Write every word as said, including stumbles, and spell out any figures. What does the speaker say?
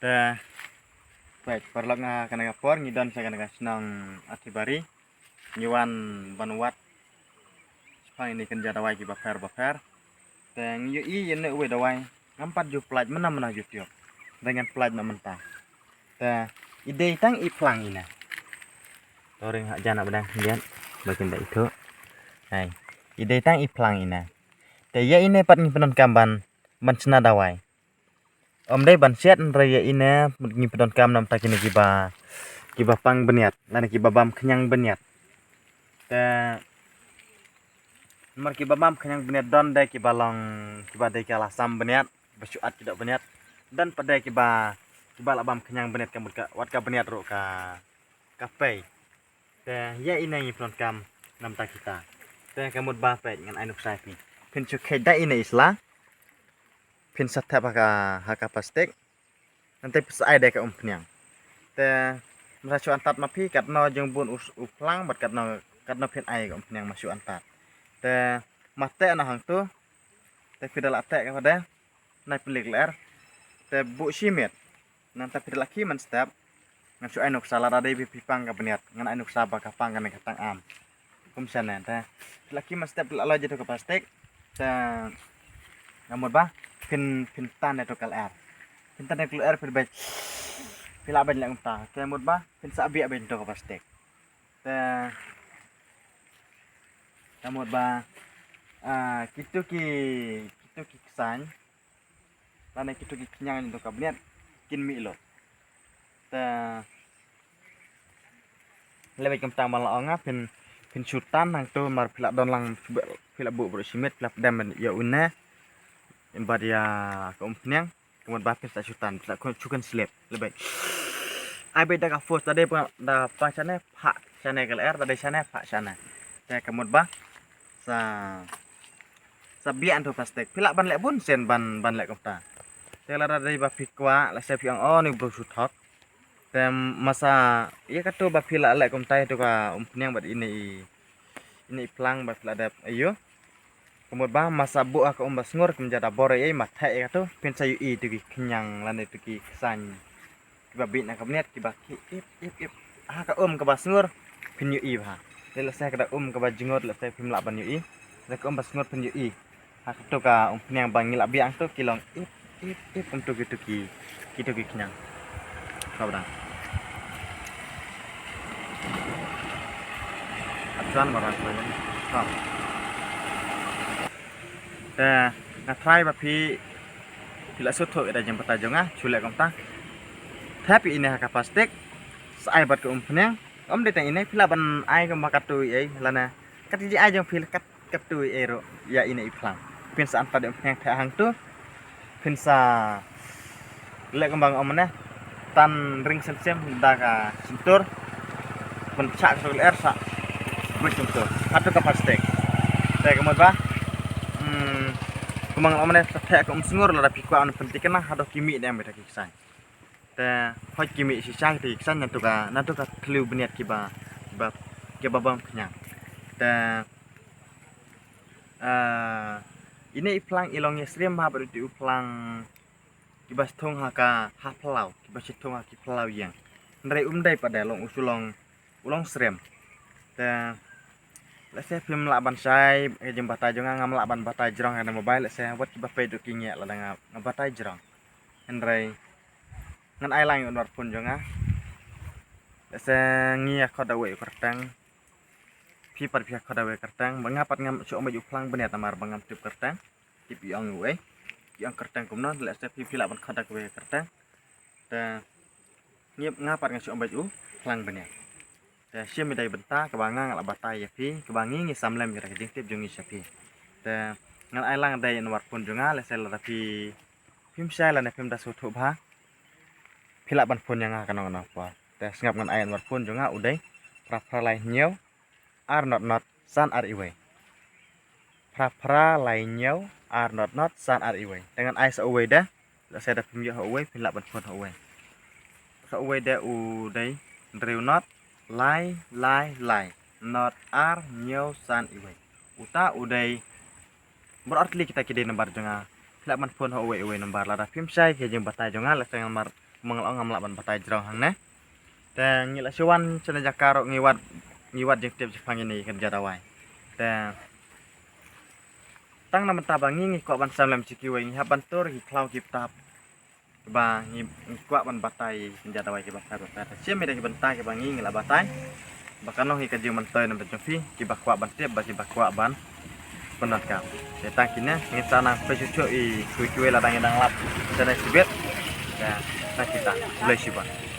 Te peit, paralok, nga kane ka por ngi don sha kane ka shnong Atibari. Ngi wan ban wad shaphang ine i kynja dawai kiba pher ba pher. Te ngi ïohi ïa une uwei dawai, ngam pat ju plie mynta mynta ha YouTube. Te ngan plie noh mynta. Te i dei tang i phlang ine. To ring ha jan ba dang khyndiat ba kin da ithuh. Hai. I dei tang i phlang ine. Te ïa ine pat ngi pyndonkam ban, ban shna dawai. Ym dei ban siat, hynrei ïa ine ngi pyndonkam namar kine kiba, kiba pang bniat lane kiba bam khñiang bniat. Te namar kiba bam khñiang bniat don de kiba long, kiba dei ka la sam bniat, ba shu at ki doh bniat. Don pat de kiba, kiba la bam khñiang bniat ka mut ka, wat ka bniat ruh ka, ka pei. Te ïa ine ngi pyndonkam namar kita. Te ka mut ba peit, ngan ai nuksa ïa phi. Phin shu kheit da ine i sla. Phin sa thep ha ka, ha ka plastik. Nangta phin sa ai da ka umphniang. Te ma shu antad ma phi katno jingbun u, u phlang bad katno, katno phin ai ka umphniang ma shu antad. Te ma teh na hangtu. Te phi da la teh ka ba de. Nai pynlih lyer. Te buh shi miet. Nangta phi da la khie mynstep. Ngan shu ai nuksa lada dei ba phi pang ka bniat. Ngan ai nuksa ba ka pang kane ka tang am. Kum shane te. Phi la khie mynstep, phi la lait ïa tu ka plastik. Te ka mut ba phin, phin tan ïa tu ka lyer. Phin tan ïa tu ka lyer, phi beit. Phi lah ban leh kumta. Te mut ba phin sa biah beit tu ka plastik. Te ka mut ba, ah, kitu ki, kitu ki ksain lane kitu ki khñiang jong ka bniat kin mih lut. Te leh beit kumta, ma la ong nga phin, phin shu tan hangtu, mar phi la don lang, phi la buh baroh shi miet, phi la pdem ïa une bad ïa ka umphniang. Ka mut ba phin sa shu tan, phin sa shu kynslip. Leh beit. Ai beit da ka force, da dei pang, da pang shane, phah shane ka lyer, da dei shane, phah shane. Te ka mut ba sa, sa biah tu plastik. Phi lah ban leh bun sien ban, ban leh kumta. Te lada dei ba phi kwah, lehse phi ong, oh, une u briew shu thok. Te ma sa ïa katu ba phi la leh kumta ïa tu ka umphniang bad ine i, ine i phlang ba phi la dep ïa u. Ka mut ba ma sa buh ha ka um ba sngur, kumjuh da bor ei ei ma theh ïa katu, phin sa ïohi tu ki khñiang lane tu ki ksain kiba bieit na ka bniat kiba khie ip ip ip ha ka um kaba sngur, phin ïohi bha. Te lehse ka da um kaba jngut, lehse phim lah ban ïohi. Lehse ka um ba sngur phin ïohi. Ha katu ka umphniang ba ngi la biang tu ki long ip ip ip kumtu kitu ki, kitu ki khñiang. Ka ba dang. Atuan ba dang. Ka. Te nga try ba phi, phi la sngewthuh ïa ka jingbatai jong nga, shu leh kumta. Thep ïa ine ha ka plastik, sa ai bad ka umphniang, ym dei tang ine, phi lah ban ai kumba katu ei ei, lane kat ïa ka jingai jong phi la kat, katu ei ei ruh, ïa ine i phlang. Phin sa antad ïa umphniang theh hangtu. Phin sa leh kumba nga ong mynne, tan ring sem sem da ka shyntur. Pynshah ka lyer sa buh shyntur. Hato ka plastik. Te ka mut ba, hmm, kumba nga ong mynne, sa theh ka um sngur, lada phi kwah ban pynthikna, hato ki mih dang beit ha ki ksain. Te hoi ki mih shisha kita ki ksain, na tu ka, na tu ka thliew bniat kiba, kiba, kiba bam khñiang. Te, eh, ine i phlang i long ïasyriem bha bad utu u phlang kiba shithung ha ka, ha phyllaw, kiba shithung ha ki phyllaw ïing. Hynrei um dei pat de, long u shu long, u long syriem. Te lehse phim lah ban shai ka jingbatai jong nga, ngam lah ban batai jrong ha kane ka mobile, lehse wat kiba peit ruh ki ngeit lada nga, nga batai jrong. Hynrei ngan ai lang ïa u number phone jong nga. Lehse ngi ïa khot da uwei u kyrteng. Phi pat phi ïa khot da uwei u kyrteng. Ba nga pat ngam shu ong beit u phlang bniat namar ba ngam tip kyrteng. Tip i ong uwei. I ong kyrteng kumno, lehse phi, phi lah ban khot da uwei u kyrteng. Te ngi, nga pat nga shu ong beit u phlang bniat. Te shim ïa dei bynta kaba nga, nga la batai ïa phi, kaba ngi, ngi samlem ïa ka jingtip jong ngi sha phi. Te ngan ai lang dei number phone jong nga, lehse lada phi, phim shai lane phim da sngewthuh bha, phi lah ban phone ïa nga kano kano por. Te sngap, ngan ai number phone jong nga, u dei phra phra lai hynñiew ar not not san ar iwei. Phra phra lai hynñiew ar not not san ar iwei. Te ngan ai sa uwei de. Lehse da phim ïoh ha uwei, phin lah ban phone ha uwei. Sa uwei de u dei hynriew not lai lai lai not ar hynñiew san iwei. Uta u dei, baroh ar tylli kita ki dei number jong nga. Phi lah ban phone ha uwei uwei number lada phim shai ka jingbatai jong nga, lehse namar Kumba nga la ong, ngam lah ban batai jrong hangne. Te ngi la shu wan shane jaka ruh ngi wad, ngi wad jingtip shaphang ine i kynja dawai. Te tang na bynta ba ngi, ngi kwah ban sem lem sha kiwei, ngi hap ban tur ki khlaw ki btap ba ngi, ngi kwah ban batai ïa ki kynja dawai kiba pher bapher. Te shim ïa ki bynta kiba ngi, ngi la batai. Ba kan long hi ka jingmyntoi na bynta jong phi kiba kwah ban tip, ba kiba kwah ban pyndonkam. Te tang kine, ngin sa nang peit shuh shuh ïa kiwei kiwei lada ngi dang lap shane shibit. Te tang kita, khublei shibun.